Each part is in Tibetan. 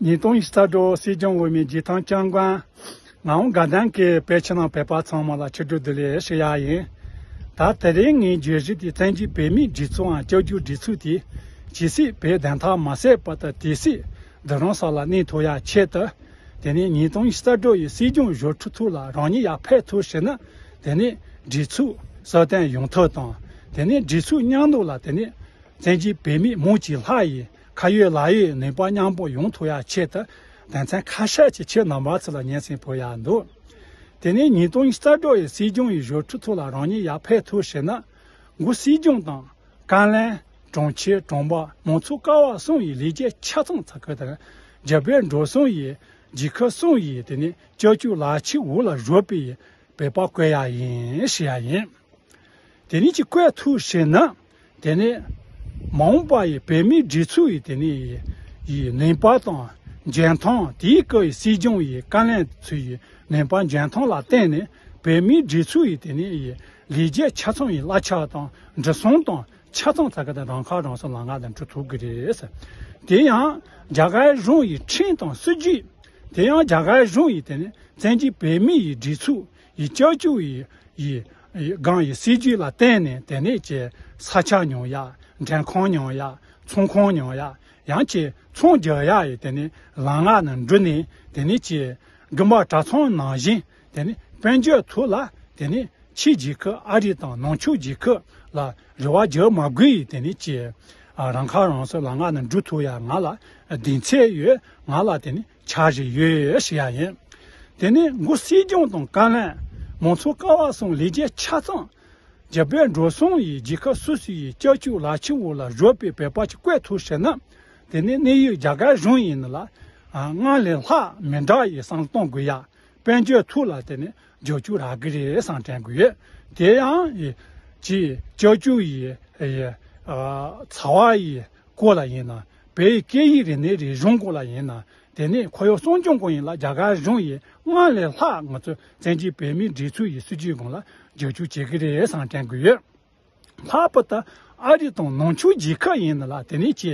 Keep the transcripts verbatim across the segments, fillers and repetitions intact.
ཉིས་སྟོང་ཉི་ཤུ་རྩ་དྲུག་སྲིད་སྐྱོང་འོས་མི་རྗེས་ཐང་ལྕང་སྒང་། ང་འོང་དགའ་ལྡན་གྱི་བོད་ཕྱི་ནང་བོད་པ་ཚང་མ་ལ་ཕྱི་དྲོ་བདེ་ལེགས་ཞུ་ཡ་ཡིན། ད་དེ་རིང་ངའི་བརྗོད་གཞི་དེ་བཙན་གྱིས་བོད་མིའི་སྒྲིག་འཛུགས་འམ་བཅའ་བརྒྱུད་སྒྲིག་འཛུགས་དེ་ཇི་སྲིད་བོད་བདེན་མཐའ་མ་གསལ་བར་དུ་དེ་སྲིད་བདུད་རང་ས་ལ་གནས་ཐུབ་ཡ་ཆེད་དུ། དེ་ནས་ཉིས་སྟོང་ཉི་ཤུ་རྩ་དྲུག་ཡི་སྲིད་སྐྱོང་བཞུགས་ཁྲི་ཐོག་ལ་རང་ཉིད་ཡར་ཕེབས་ཐུབ་ཕྱིར་ན། དེ་ནས་སྒྲིག་འཛུགས་སྲ་བརྟན་ཡོང་ཐབས་དང་། དེ་ནས་སྒྲིག་འཛུགས་མཉམ་དུ་ལ་དེ་ནས་བཙན་གྱིས་བོད་མི་མང་ཆེ་ལྷག་ཡི་ཁ་ཡོད་ལག་ཡོད་ནུས་པ་མཉམ་པོ་ཡོང་ཐུབ་ཡ་ཆེད་དུ། དོན་ཚན་ཁ་ཤས་ཀྱི་ཆེད་རྣམ་པ་ཚོ་ལ་སྙན་སེང་ཕུལ་ཡ་འདུག་དེ་ནས་ཉིས་སྟོང་ཉི་ཤུ་རྩ་དྲུག་ཡི་སྲིད་སྐྱོང་ཡི་བཞུགས་ཁྲི་ཐོག་ལ་རང་ཉིད་ཡར་ཕེབས་ཐུབ་ཕྱིར་ན། འགོ་སྲིད་སྐྱོང་དང་། བཀའ་བློན། དྲུང་ཆེ་དྲུང་འཕར་མང་ཚོགས་ཀ་བ་གསུམ་ཡི་ལས་བྱེད་ཆ་ཚང་ཚགས་ཁུ་དང་། རྒྱ་བལ་འབྲུག་གསུམ་ཡི་རྒྱལ་ཁབ་གསུམ་ཡི་དེ་ནས་བཅའ་བཅོས་ལག་ཆའི་འོག་ལ་བཞུགས་པའི་བོད་པ་བསྐོ་ཡ་ཡིན་ཞུ་ཡ་ཡིན། དེ་ནས་ཅིག་བསྐོས་ཐུབ་ཕྱིར་ན། དེ་ནས་མ་འོངས་པ་ཡི་བོད་མིའི་སྒྲིག་འཛུགས་ཡི་དེ་ནས་ཡི་ནུས་པ་དང་འཇོན་ཐང་དེའི་སྐབས་ཡི་སྲིད་སྐྱོང་ཡི་བཀའ་བློན་ཚོའི་ཡི་ནུས་པ་འཇོན་ཐང་ལ་བརྟེན་ནས་བོད་མིའི་སྒྲིག་འཛུགས་ཡི་དེ་ནས་ཡི་ལས་བྱེད་ཆ་ཚང་ཡི་གླ་ཆ་དང་འགྲོ་སོང་དང་ཆ་ཚང་ཚགས་ཁུ་དང་རང་ཁ་རང་གསོ་ལམ་ཁ་དང་འགྲོ་ཐུབ་ཀྱི་རེད། དེ་ཡང་རྒྱ་གར་གཞུང་ཡི་ཁྲིམས་དང་སྲིད་ཇུས། དེ་ཡང་རྒྱ་གར་གཞུང་ཡི་དེ་ནས་བཙན་གྱིས་བོད་མི་ཡི་སྒྲིག་འཛུགས་ཡི་བཅའ་བཅོས་ཡི་ཡི་ཡི་སྒང་ཡི་སྲིད་ཇུས་ལ་བརྟེན་ནས་དེ་ནས་ཀྱི་ས་ཆ་ཉོ་ཡ། མགྲོན་ཁང་ཉོ་ཡ། ཚོང་ཁང་ཉོ་ཡ། ཡང་ཀྱི་ཚོང་རྒྱག་ཡ་ཡི་དེ་ནས་ལམ་ཁ་ནང་འགྲོ་ནས་དེ་ནས་ཀྱི་དགོན་པ་གྲྭ་ཚང་ནང་བཞིན་དེ་ནས་དཔལ་འབྱོར་ཐོག་ལ་དེ་ནས་ཕྱི་རྒྱལ་ཁབ་ཨ་རི་དང་ནང་ཆོས་རྒྱལ་ཁབ་ལ་རེ་བ་རྒྱག་མ་དགོས་ཡི་དེ་ནས་ཀྱི་རང་ཁ་རང་གསོ་ལམ་ཁ་ནང་འགྲོ་ཐུབ་ཡ་ང་ལ་གདེང་ཚོད་ཡོད། ང་ལ་དེ་ནས་འཆར་གཞི་ཡོད་ཞུ་ཡ་ཡིན། དེ་ནས་འགོ་སྲིད་སྐྱོང་དང་བཀའ་བློན་མང་ཚོགས་ཀ་བ་གསུམ་ལས་བྱེད་ཆ་ཚང་རྒྱ་བལ་འབྲུག་གསུམ་ཡི་རྒྱལ་ཁབ་སོ་སོ་ཡི་བཅའ་བཅོས་ལག་ཆའི་འོག་ལ་བཞུགས་པའི་བོད་པ་ཅིག་བསྐོས་ཐུབ་ཕྱིར་ན། དེ་ནས་གནས་ཡུལ་རྒྱ་གར་གཞུང་ཡིན་ན་ལ་སྔར་ལས་ལྷག་མི་འདྲ་ཡི་བསམ་བློ་གཏོང་དགོས་ཡ། དཔལ་འབྱོར་ཐོག་ལ་དེ་ནས་རྒྱབ་སྐྱོར་རག་གི་རེད་བསམ་དྲན་དགོས་ཡོད། དེ་ཡང་ཡི་ཅིག་བཅའ་བཅོས་ཡི་ཡི་ཚ་བ་ཡི་སྐོར་ལ་ཡིན་ན། བོད་ཡི་སྐད་ཡིག་རིག་གནས་རིག་གཞུང་སྐོར་ལ་ཡིན་ན། དེ་ནས་ཁོར་ཡུག་སྲུང་སྐྱོང་སྐོར་ཡིན་ལ་རྒྱ་གར་གཞུང་ཡིས་སྔར་ལས་ལྷག་ང་ཚོ་བཙན་གྱིས་བོད་མིའི་སྒྲིག་འཛུགས་ཡི་སྲིད་ཇུས་སྒང་ལ་རྒྱབ་སྐྱོར་བྱེད་ཀྱི་རེད་བསམ་དྲན་གྱི་ཡོད། ལྷག་པར་དུ་ཨ་རི་དང་ནང་ཆོས་རྒྱལ་ཁབ་ཡིན་ན་ལ་དེ་ནས་ཀྱི་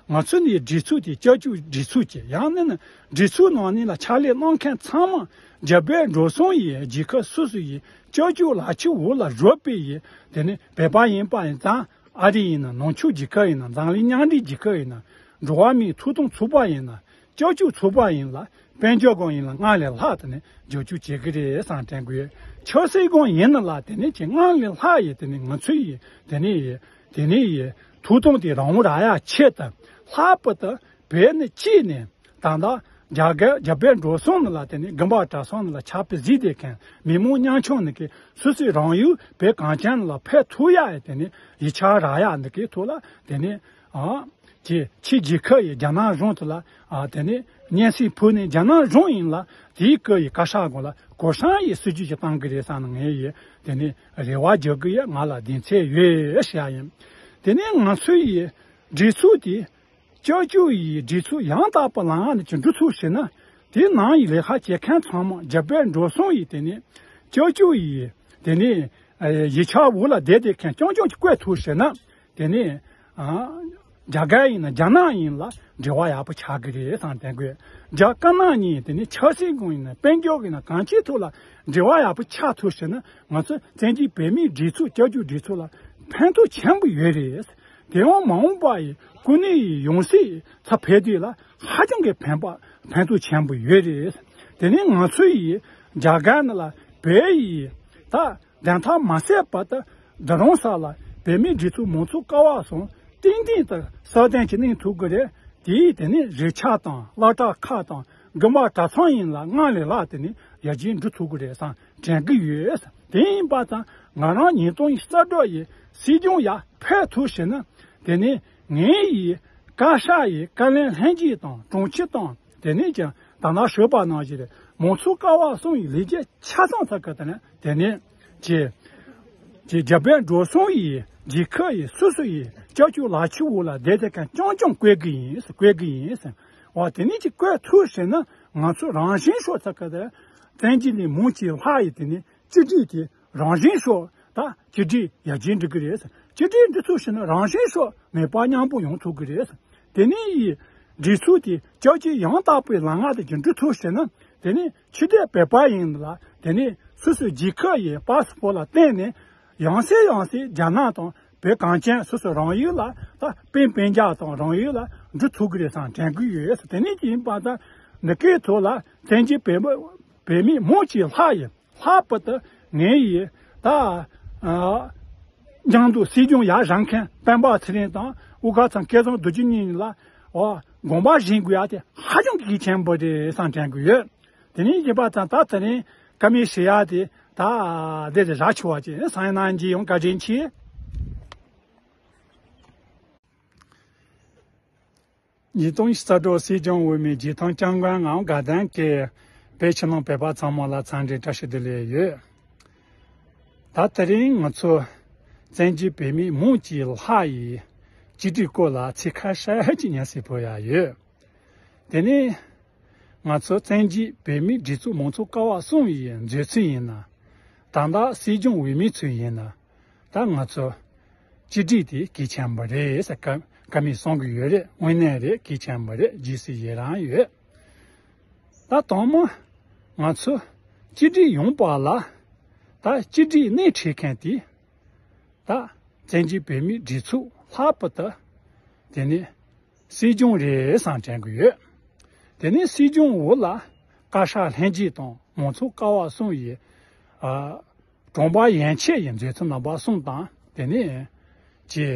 ང་ཚོ་ནས་སྒྲིག་འཛུགས་དེ་བཅའ་བཅོས་སྒྲིག་འཛུགས་ཀྱི་ཡང་ན་ནི་སྒྲིག་འཛུགས་ནང་ནས་ལ་ཕྱག་ལས་གནང་མཁན་ཚང་མ་རྒྱ་བལ་འབྲུག་གསུམ་ཡི་རྒྱལ་ཁབ་སོ་སོ་ཡི་བཅའ་བཅོས་ལག་ཆའི་འོག་ལ་བཞུགས་པའི་ཡི་དེ་ནས་བོད་པ་ཡིན་པ་ཡིན་ཙང་། ཨ་རི་ཡིན་ན། ནང་ཆོས་རྒྱལ་ཁབ་ཡིན་ན། འཛམ་གླིང་མཉམ་འབྲེལ་རྒྱལ་ཁབ་ཡིན་ན། འགྲོ་བ་མིའི་ཐོབ་ཐང་ཚོགས་པ་ཡིན་ན། སྐྱབས་བཅོལ་ཚོགས་པ་ཡིན་ལ། དཔལ་འབྱོར་སྒང་ཡིན་ལ་སྔར་ལས་ལྷག་དེ་ནས་རྒྱབ་སྐྱོར་བྱེད་ཀྱི་རེད་བསམ་དྲན་གྱི་ཡོད། ཆབ་སྲིད་སྒང་ཡིན་ན་ལ་དེ་ནས་ཀྱི་སྔར་ལས་ལྷག་ཡི་དེ་ནས་ང་ཚོའི་ཡི་དེ་ནས་ཡི་དེ་ནས་ཡི་ཐོབ་ཐང་དེ་རང་དབང་རག་ཡ་ཆེད་དུ། ལྷག་པར་དུ་བོད་ནས་སྐྱིད་ནས་ད་ལྟ་རྒྱ་གར་རྒྱ་བལ་འབྲུག་གསུམ་ནང་ལ་དེ་ནས་དགོན་པ་གྲྭ་ཚང་ནང་ལ་ཕྱག་དཔེ་གཟིགས་བསྡད་མཁན་མི་མང་ཉམ་ཆུང་ནི་གི་སོ་སོའི་རང་ཡུལ་བོད་གངས་ཅན་ལ་ཕེབས་ཐུབ་ཡ་ཡི་དེ་ནས་ཡིག་ཆ་རག་ཡ་ནི་གི་ཐོག་ལ་དེ་ནས་ཨ་ཀྱི་ཕྱི་རྒྱལ་ཁབ་ཡི་རྒྱ་ནག་གཞུང་དུ་ལ་ཨ་དེ་ནས་སྙན་སེང་ཕུལ་ནས་རྒྱ་ནག་གཞུང་ཡིན་ལ་དེའི་སྐབས་ཡི་བཀའ་ཤག་སྒང་ལ་གོ་སྲང་ཡི་སྲིད་ཇུས་ཅིག་བཏང་གི་རེད་བསམ་ནས་ངས་ཡི་དེ་ནས་རེ་བ་རྒྱག་གི་ཡ་ང་ལ་གདེང་ཚོད་ཡོད་ཞུ་ཡ་ཡིན། དེ་ནས་ང་ཚོའི་ཡི་སྒྲིག་འཛུགས་དེ། སྐྱབས་བཅོལ་ཡི་སྒྲིག་འཛུགས་ཡང་དག་པ་ལམ་ནས་ཀྱི་འགྲོ་ཐུབ་ཕྱིར་ན། དེའི་ནང་ཡི་ལས་ཀ་བྱེད་མཁན་ཚང་མ་རྒྱ་བལ་འབྲུག་གསུམ་ཡི་དེ་ནས་སྐྱབས་བཅོལ་ཡི་དེ་ནས་ཡིག་ཆ་འོག་ལ་བསྡད་བསྡད་མཁན་རྐྱང་རྐྱང་ཅིག་བསྐོས་ཐུབ་ཕྱིར་ན། དེ་ནས་རྒྱ་གར་ཡིན་ན་རྒྱ་ནག་ཡིན་ལ་འབྲེལ་བ་ཡག་པོ་ཆགས་ཀྱི་རེད་བསམ་དྲན་དགོས། རྒྱ་དཀར་ནག་གཉིས་དེ་ནས་ཆབ་སྲིད་སྒང་ཡིན་ན་དཔལ་འབྱོར་ཡིན་ན་གང་ཅིའི་ཐོག་ལ་འབྲེལ་བ་ཡག་པོ་ཆགས་ཐུབ་ཕྱིར་ན། ང་ཚོ་བཙན་གྱིས་བོད་མིའི་སྒྲིག་འཛུགས་སྐྱབས་བཅོལ་སྒྲིག་འཛུགས་ལ་ཕན་ཐོགས་ཆེན་པོ་ཡོད་རེད། དེ་ཡང་མ་འོངས་པ་ཡི་སྐུ་ནུས་ཡི་ཡང་སྲིད་ཚ་ཕེབས་དུས་ལ་ཧ་ཅང་གི་ཕན་པ་ཕན་ཐོགས་ཆེན་པོ་ཡོད་རེད། དེ་ནས་ང་ཚོ་ཡི་རྒྱ་གར་ནང་ལ་བོད་ཡི་ད་བདེན་མཐའ་མ་གསལ་བར་དུ་བདུད་རང་ས་ལ་བོད་མིའི་སྒྲིག་འཛུགས་མང་ཚོགས་ཀ་བ་གསུམ་ཏན་ཏན་དུ་སྲ་བརྟན་གྱི་གནས་ཐུབ་ཀྱི་རེད། དེ་ཡིས་དེ་ནས་རེ་ཆག་དང་བླ་གྲྭ་ཁག་དང་དགོན་པ་གྲྭ་ཚང་ཡིན་ལ་སྔར་ལས་ལྷག་དེ་ནས་ཡར་རྒྱས་འགྲོ་ཐུབ་ཀྱི་རེད་བསམ་དྲན་གྱི་ཡོད། དེ་ཡིན་པ་དང་ང་རང་ཉིས་སྟོང་ཉི་ཤུ་རྩ་དྲུག་ཡི་སྲིད་སྐྱོང་ཡར་ཕེབས་ཐུབ་ཕྱིར་ན། དེ་ནས་ངའི་ཡི་བཀའ་ཤག་ཡི་བཀའ་བློན་ལྷན་རྒྱས་དང་དྲུང་ཆེ་དང་དེ་ནས་ཀྱང་ད་ནང་ཞུས་པ་ནང་བཞིན་རེད། མང་ཚོགས་ཀ་བ་གསུམ་ཡི་ལས་བྱེད་ཆ་ཚང་ཚགས་ཁུ་དེ་ནས་དེ་ནས་ཀྱི་ཀྱི་རྒྱ་བལ་འབྲུག་གསུམ་ཡི་རྒྱལ་ཁབ་ཡི་སོ་སོ་ཡི་སྐྱབས་བཅོལ་ལག་ཆའི་འོག་ལ་བསྡད་བསྡད་མཁན་རྐྱང་རྐྱང་བསྐོ་གི་ཡིན་བསྐོ་གི་ཡིན། འོ་དེ་ནས་ཀྱི་བསྐོ་ཐུབ་ཕྱིར་ན་ང་ཚོ་རང་བཞིན་ཤོག་ཚགས་ཁུ་དེ་བཙན་གྱིས་ནི་མང་ཆེ་ལྷག་ཡི་དེ་ནས་གཅིག་སྒྲིལ་དེ་རང་བཞིན་ཤོག་ད་གཅིག་སྒྲིལ་ཡར་རྒྱས་འགྲོ་གི་རེད། གཅིག་སྒྲིལ་འགྲོ་ཐུབ་ཕྱིར་ན་རང་བཞིན་ཤོག་ནུས་པ་མཉམ་པོ་ཡོང་ཐུབ་ཀྱི་རེད། དེ་ནས་ཡི་ སྒྲིག་འཛུགས་དེ་བསྐྱར་བཅོས་ཡང་དག་པའི་ལམ་ལྔ་དེ་ཀྱང་འགྲོ་ཐུབ་ཟེར་ན། དེ་ནི་ཕྱི་སྡོད་བོད་པ་ཡིན་ལ། དེ་ནི་སོ་སོའི་རྒྱལ་ཁབ་ཡི་པ་སི་པོར་ལ་བརྟེན་ནས་ཡང་སེ་ཡང་སེ་རྒྱ་ནག་དང་བོད་གངས་ཅན་སོ་སོའི་རང་ཡུལ་ལ་ད་དཔེ་དཔེ་འཇགས་དང་རང་ཡུལ་ལ་འགྲོ་ཐུབ་ཀྱི་རེད་བསམ་དྲན་གྱི་ཡོད། དེ་ནི་ཡིན་པ་ད་འདི་གའི་ཐོག་ལ་བཙན་བྱོལ་བོད་བོད་མི་མང་ཆེ་ལྷག་ཡིན། ལྷག་པར་དུ་ངའི་ཡི་ད་ཨ་མཉམ་དུ་སྲིད་སྐྱོང་ཡར་བཞེངས་མཁན་སྤེན་པ་ཚེ་རིང་དང་དབུ་དཀར་ཚང་སྐལ་བཟང་རྡོ་རྗེ་གཉིས་ལ་འོ་དགོངས་པ་བཞེས་དགོས་ཡ་དེ་ཧ་ཅང་གི་གལ་ཆེན་པོ་རེད་བསམ་དྲན་གྱི་ཡོད། དེ་ནས་ཡིན་པ་ཙང་ད་དེ་རིང་བཀའ་མོལ་ཞུ་ཡ་དེ་ད་འདི་རེད། རག་ཆོག་པ་ཅིག་གསན་གནང་རྒྱུ་ཡང་བཀའ་དྲིན་ཆེ། ཉིས་སྟོང་ཉི་ཤུ་རྩ་དྲུག་སྲིད་སྐྱོང་འོས་མི་རྒྱལ་ཐང་སྐྱབས་མགོན་ངམ་དགའ་ལྡན་གྱི་བོད་ཕྱི་ནང་བོད་པ་ཚང་མ་ལ་འཚམས་འདྲི་བཀྲ་ཤིས་བདེ་ལེགས་ཡོད། ད་དེ་རིང་ང་ཚོ་བཙན་བྱོལ་བོད་མི་མང་ཆེ་ལྷག་ཡི་གཅིག་སྒྲིལ་སྐོར་ལ་ཚིག་ཁ་ཤས་ཅིག་སྙན་སེང་ཕུལ་ཡ་ཡོད། དེ་ནི་ང་ཚོ་བཙན་བྱོལ་བོད་མིའི་སྒྲིག་འཛུགས་མང་གཙོ་ཀ་བ་གསུམ་ཡི་མཛོད་ཚུལ་ཡིན་ན། ད་ལྟ་སྲིད་སྐྱོང་འོས་མི་ཚོ་ཡིན་ན། ད་ང་ཚོ་གཅིག་སྒྲིལ་དེ་གལ་ཆེན་པོ་རེད་ཟེར་བཀའ་བཀའ་མོལ་གསུང་གི་ཡོད་རེད། དངོས་གནས་རེད། གལ་ཆེན་པོ་རེད། རྗེས་སུ་ཡི་རང་ཡོད། ད་དང་མོ་ང་ཚོ་གཅིག་སྒྲིལ་ཡོང་པ་ལ་ད་གཅིག་སྒྲིལ་སྣེ་ཁྲིད་མཁན་དེ་ད་བཙན་བྱོལ་བོད་མིའི་སྒྲིག་འཛུགས་ལྷག་པར་དུ་དེ་ནི་སྲིད་སྐྱོང་རེད་བསམ་དྲན་གྱི་ཡོད། དེ་ནི་སྲིད་སྐྱོང་འོག་ལ་བཀའ་ཤག་ལྷན་རྒྱས་དང་མང་གཙོ་ཀ་བ་གསུམ་ཡི་ཨ་དྲུང་འཕར་ཡན་ཆད་ཡི་མཛད་ཚུལ་རྣམ་པ་གསུམ་དང་དེ་ནས་ཀྱི་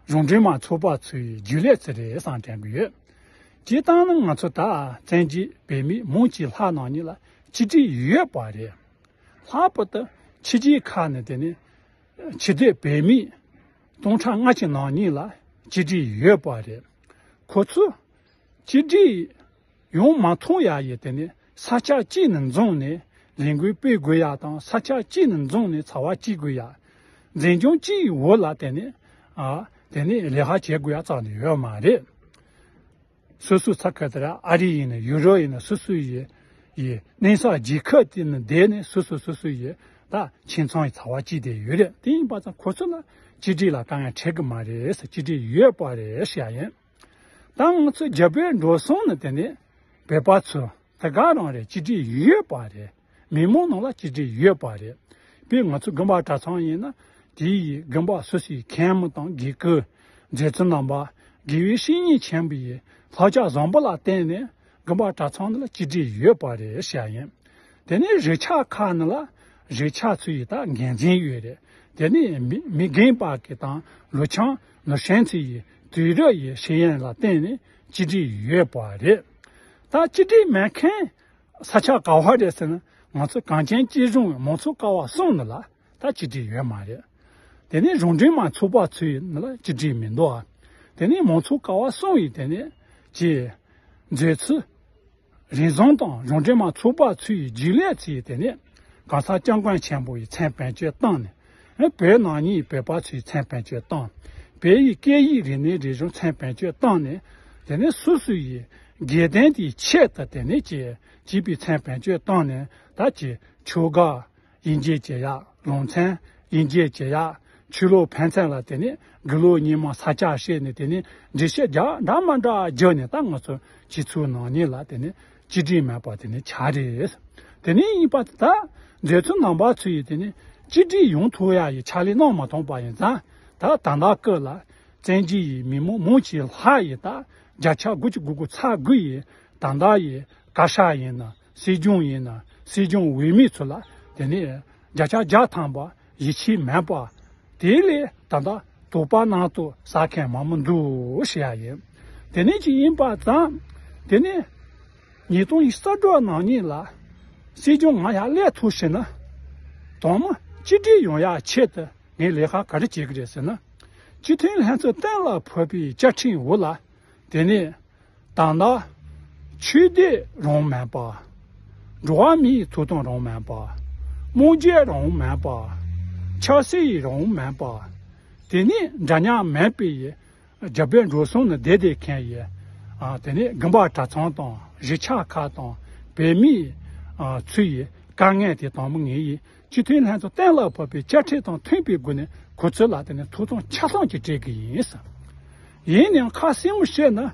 གཞུང་འབྲེལ་མ་ཚོགས་པ་ཚོའི་རྒྱུན་ལས་ཚོ་རེད་བསམ་དྲན་གྱི་ཡོད། སྤྱིར་བཏང་ནི་ང་ཚོ་ད་བཙན་བྱོལ་བོད་མི་མང་ཆེ་ལྷག་ནང་ཉིད་ལ་གཅིག་སྒྲིལ་ཡོད་པ་རེད། ལྷག་པར་དུ་ཕྱི་རྒྱལ་ཁག་ནས་དེ་ནི་ཕྱི་སྡོད་བོད་མི་སྟོང་ཕྲག་ལྔ་གི་ནང་ཉིད་ལ་གཅིག་སྒྲིལ་ཡོད་པ་རེད། ཁོ་ཚོ་གཅིག་སྒྲིལ་ཡོང་མ་ཐུབ་ཡ་ཡི་དེ་ནི་ས་ཆ་གཅིག་ནས་འཛོམས་ནས་ལས་འགུལ་སྤེལ་དགོས་ཡ་དང་། ས་ཆ་གཅིག་ནས་འཛོམས་ནས་ཚོར་བ་སྐྱེ་དགོས་ཡ། འཛིན་སྐྱོང་གཅིག་འོག་ལ་དེ་ནི་ཨ་དེ་ནི་ལས་ཀ་བྱེད་དགོས་ཡ་རྩ་ནས་ཡོད་མ་རེད། སོ་སོའི་ས་ཁུལ་དེར་ཨ་རི་ཡིན་ན་ཡུ་རོབ་ཡིན་ན་སོ་སོ་ཡི་ཡི་གནས་ས་རྒྱལ་ཁབ་དེ་ནི་བསྡད་ནས་སོ་སོ་སོ་སོ་ཡི་ད་ཁྱིམ་ཚང་ཡི་ཚོར་བ་སྐྱེས་བསྡད་ཡོད་རེད། དེ་ཡིན་པ་ཙང་ཁོ་ཚོ་ལ་གཅིག་སྒྲིལ་ལ་དཀའ་ངལ་འཕྲད་གི་མ་རེད་ཟེར། གཅིག་སྒྲིལ་ཡོད་པ་རེད་ཟེར་ཡ་ཡིན། ད་ང་ཚོ་རྒྱ་བོད་འགྲོ་སོང་ནི་དེ་ནི་བོད་པ་ཚོ་དེ་ག་རང་རེད། གཅིག་སྒྲིལ་ཡོད་པ་རེད། མི་མང་ནང་ལ་གཅིག་སྒྲིལ་ཡོད་པ་རེད། དཔེར་ང་ཚོ་དགོན་པ་གྲྭ་ཚང་ཡིན་ན་དེ་ཡི་དགོན་པ་སོ་སོའི་མཁན་མོ་དང་དགེ་བསྐོས་མཛད་གཙོ་རྣམ་པ་དགེ་བའི་བཤེས་གཉེན་ཆེན་པོ་ཡི་བསླབ་བྱ་བཟང་པོ་ལ་བརྟེན་ནས་དགོན་པ་གྲྭ་ཚང་འདི་ལ་གཅིག་སྒྲིལ་ཡོད་པ་རེད་ཟེར་ཡ་ཡིན། དེ་ནས་རི་ཆགས་ཁག་ནང་ལ་རི་ཆགས་ཚོ་ཡི་ད་འགན་འཛིན་ཡོད་རེད། དེ་ནས་མི་མི་རྒན་པ་གི་དང་ལུ་ཆང་ལུ་ཧྲན་ཚོ་ཡི་དུས་རབས་ཡི་ཤེས་ཡོན་ལ་བརྟེན་ནས་གཅིག་སྒྲིལ་ཡོད་པ་རེད། ད་གཅིག་སྒྲིལ་མེད་མཁན་ས་ཆ་ག་བ་རེད་ཟེར་ན། ང་ཚོ་གངས་ཅན་སྐྱིད་གྲོང་མང་གཙོ་ཀ་བ་གསུམ་ནི་ལ་ད་གཅིག་སྒྲིལ་ཡོད་མ་རེད། དེ་ནས་གཞུང་འབྲེལ་མ་ཚོགས་པ་ཚོའི་ནི་ལ་གཅིག་སྒྲིལ་མི་འདུག་ཨ། དེ་ནས་མང་གཙོ་ཀ་བ་གསུམ་ཡི་དེ་ནས་ཀྱི་མཛོད་ཚུལ་རེ་ཟུང་དང་གཞུང་འབྲེལ་མ་ཚོགས་པ་ཚོའི་རྒྱུན་ལས་ཚོས་དེ་ནས་གང་ཟག་སྐྱབས་མགོན་ཆེན་པོ་ཡི་མཚན་བེད་སྤྱོད་བཏང་ནས། བོད་ནང་ཉིད་བོད་པ་ཚོའི་མཚན་བེད་སྤྱོད་བཏང་། བོད་ཡིག་སྐད་ཡིག་རིག་གནས་རིག་གཞུང་མཚན་བེད་སྤྱོད་བཏང་ནས། དེ་ནས་སོ་སོ་ཡི་དགེ་ལྡན་དེའི་ཆེད་དུ་དེ་ནས་ཀྱི་བྱིས་པའི་མཚན་བེད་སྤྱོད་བཏང་ནས། ད་ཀྱི་ཆོས་དགའ་དབྱེ་འབྱེད་བྱེད་ཡག་ལུང་ཚན་དབྱེ་འབྱེད་བྱེད་ཡག་ཆོས་ལུགས་ཕན་ཚུན་ལ་དེ་ནས་དགེ་སློང་གཉིས་མ་ས་ཆ་བཤད་ནས། དེ་ནས་འགྲེལ་བཤད་རྒྱག་འདྲ་མ་འདྲ་བརྒྱབ་ནས། ད་ང་ཚོ་སྤྱི་ཚོགས་ནང་ཉིད་ལ་དེ་ནས་གཅིག་སྒྲིལ་མེད་པ་དེ་ནི་ཆགས་རེད། དེ་ནི་ཡིན་པ་ད་མཛད་ཚུལ་རྣམ་པ་ཚོ་ཡིས་དེ་ནི་གཅིག་སྒྲིལ་ཡོང་ཐུབ་ཡ་ཡི་ཕྱག་ལས་གནང་མ་ཐུབ་པ་ཡིན་ཙང་། ད་ད་ལྟ་སྐབས་ལ་བཙན་བྱོལ་ཡི་མི་མང་མང་ཆེ་ལྷག་ཡི་ད་བརྒྱ་ཆ་དགུ་བཅུ་གོ་དགུ་ཚེག་དགུ་ཡི་ད་ལྟ་ཡི་བཀའ་ཤག་ཡིན་ན། སྲིད་སྐྱོང་ཡིན་ན། སྲིད་སྐྱོང་འོས་མི་ཚོ་ལ་དེ་ནི་བརྒྱ་ཆ་བརྒྱ་ཐམ་པ་ཡིད་ཆེས་མེད་པ། དེ་ལས་ད་ལྟ་དོགས་པ་རྣམ་རྟོག་ཟ་མཁན་མང་པོ་འདུག་ཞུ་ཡ་ཡིན། དེ་ནས་ཅིག་ཡིན་པ་ཙང་། དེ་ནས་ཉིས་སྟོང་ཉི་ཤུ་རྩ་དྲུག་ནང་ཉིད་ལ་སྲིད་སྐྱོང་ང་ཡར་སླེབས་ཐུབ་ཞེ་ན། དང་མ་གཅིག་སྒྲིལ་ཡོང་ཡ་ཆེད་དུ་ངས་ལས་ཀ་ག་རེ་བྱེད་ཀྱི་རེད་ཟེར་ན། སྤྱི་མཐུན་ལྷན་ཚོགས་གཏན་ལ་ཕབ་པའི་བཅའ་ཁྲིམས་འོག་ལ། དེ་ནས་ད་ལྟ་ཆོས་དད་རང་དབང་མེད་པ། འགྲོ་བ་མིའི་ཐོབ་ཐང་རང་དབང་མེད་པ། དམངས་གཅེས་རང་དབང་མེད་པ། ཆབ་སྲིད་རང་དབང་མེད་པ། དེ་ནས་འདྲ་མཉམ་མེད་པའི་རྒྱ་བོད་འགྲོ་སོང་ནས་བསྡད་བསྡད་མཁན་ཡི། ཨ། དེ་ནས་དགོན་པ་གྲྭ་ཚང་དང་གཞིས་ཆགས་ཁག་དང་བོད་མིའི། ཨ། ཚོའི་དཀའ་ངལ་དེ་དང་པོ་ངེད་ཡིས་སྤྱི་མཐུན་ལྷན་ཚོགས་གཏན་ལ་ཕབ་པའི་བཅའ་ཁྲིམས་དང་མཐུན་པའི་སྒོ་ནས་ཁོ་ཚོ་ལ་དེ་ནས་ཐོབ་ཐང་ཆ་ཚང་ཅིག་སྤྲད་ཀྱི་ཡིན་ཟེར། ཡིན་ནའང་ཁ་གསལ་མོ་བཤད་ན།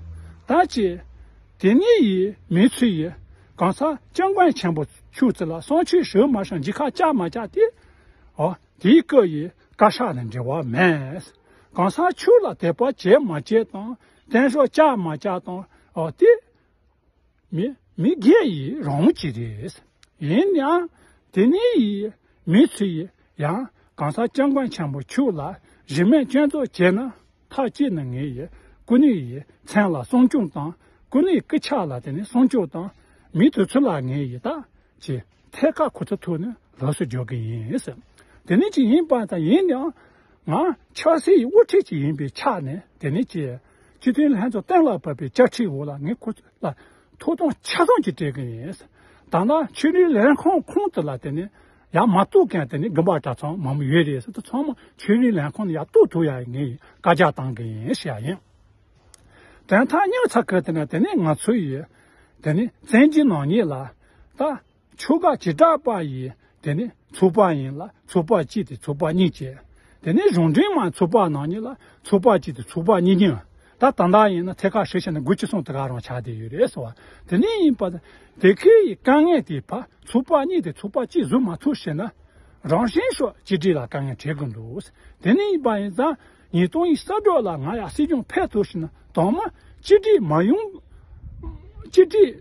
ད་ཅི། དེ་ནས་ཡི་མི་ཚུ་ཡི་གང་ཟག་སྐྱབས་མགོན་ཆེན་པོ་ཁྱོད་ཚུ་ལ་གསུང་ཆོས་ཞུ་མ་ཞུ་འཇིགས་ཁ་བཅག་མ་བཅག་དེ། ཨོ་དེའི་སྐབས་ཡི་བཀའ་ཤག་ནས་འབྲེལ་བ་མེད། གང་ཟག་ཁྱོད་ལ་དད་པ་བྱེད་མ་བྱེད་དང་བསྟེན་གཤོགས་བཅག་མ་བཅག་དང་ཨོ་དེ། མི་མི་སྒེར་ཡི་རང་ཅི་རེད། ཡིན་ཡང་དེ་ནས་ཡི་མི་ཚུ་ཡི་ཡང་གང་ཟག་སྐྱབས་མགོན་ཆེན་པོ་ཁྱོད་ལ་གཞི་མེད་སྐྱོན་འཛུགས་བྱས་ན་ཐག་བཅད་ན་ངས་ཡི་སྐུ་ནུས་ཡི་མཚན་ལ་སྲུང་སྐྱོབ་དང་སྐུ་ནུས་སྐུ་ཕྱག་ལ་དེ་ནས་སྲུང་སྐྱོབ་དང་མི་དེ་ཚུ་ལ་ངས་ཡི་ད་ཅི་ཐད་ཀར་ཁོ་ཚོ་ཐུག་ནས་ལོགས་སུ་འཇོག་གི་ཡིན་ཟེར། དེ་ནས་ཅི་ཡིན་པ་དང་ཡིན་ཡང་ང་ཆབ་སྲིད་ཀྱི་དབུ་ཁྲིད་ཅིག་ཡིན་པའི་ཆ་ནས་དེ་ནས་ཅི་སྤྱི་འཐུས་ལྷན་ཚོགས་གཏན་ལ་ཕབ་པའི་བཅའ་ཁྲིད་འོག་ལ་ངས་ཁོ་ཚོ་ལ་ཐོབ་ཐང་ཆ་ཚང་ཅིག་སྤྲད་གི་ཡིན། ད་ལྟ་ཆོས་རིག་ལས་ཁུངས་ཁོངས་དེ་ལ་དེ་ནས་ཡར་མ་གཏོགས་མཁན་དེ་ནས་དགོན་པ་གྲྭ་ཚང་མང་པོ་ཡོད་རེད་ཟེར་དུས་ཚང་མ་ཆོས་རིག་ལས་ཁུངས་ནས་ཡར་གཏོགས་ཐུབ་ཡ་ངས་བཀའ་རྒྱ་བཏང་གི་ཡིན་ཞེས་ཡ་ཡིན། དོན་དག་སྙིང་ཚ་ཁུལ་དེ་ན་དེ་ནས་ང་ཚོ་ཡི་དེ་ནས་བཙན་གྱི་ནང་ཉིད་ལ་ད། ཆོལ་ཁ་བྱེ་བྲག་པ་ཡི་དེ་ནི་ཚོགས་པ་ཡིན་ལ་ཚོགས་པ་གཅིག་དེ་ཚོགས་པ་གཉིས་བྱས། དེ་ནི་གཞུང་འབྲེལ་མ་ཚོགས་པ་ནང་ཉིད་ལ་ཚོགས་པ་གཅིག་དེ་ཚོགས་པ་གཉིས་གཉིས། ད་ད་ལྟ་ཡིན་ན་ཐད་ཀར་ཧྲི་ཤ་ནི་དགུ་བཅུ་གསུམ་དེ་ག་རང་ཆགས་བསྡད་ཡོད་རེད་ཟེར་བ། དེ་ནི་ཡིན་པ་དེ་ཁའི་ཡི་དཀའ་ངལ་དེ་ཕ་ཚོགས་པ་གཉིས་དེ་ཚོགས་པ་གཅིག་བཟོ་མ་ཐུབ་ཞེ་ན། རང་བཞིན་ཤོག་གཅིག་སྒྲིལ་ལ་དཀའ་ངལ་འཕྲད་གི་འདུག་དེ་ནི་ཡིན་པ་ཡིན་ཙང་ཉིས་སྟོང་ཉི་ཤུ་རྩ་དྲུག་ལ་ང་ཡ་སྲིད་སྐྱོང་ཕེབས་ཐུབ་ཞེ་ན་དང་མ་གཅིག་སྒྲིལ་མ་ཡོང་། གཅིག་སྒྲིལ།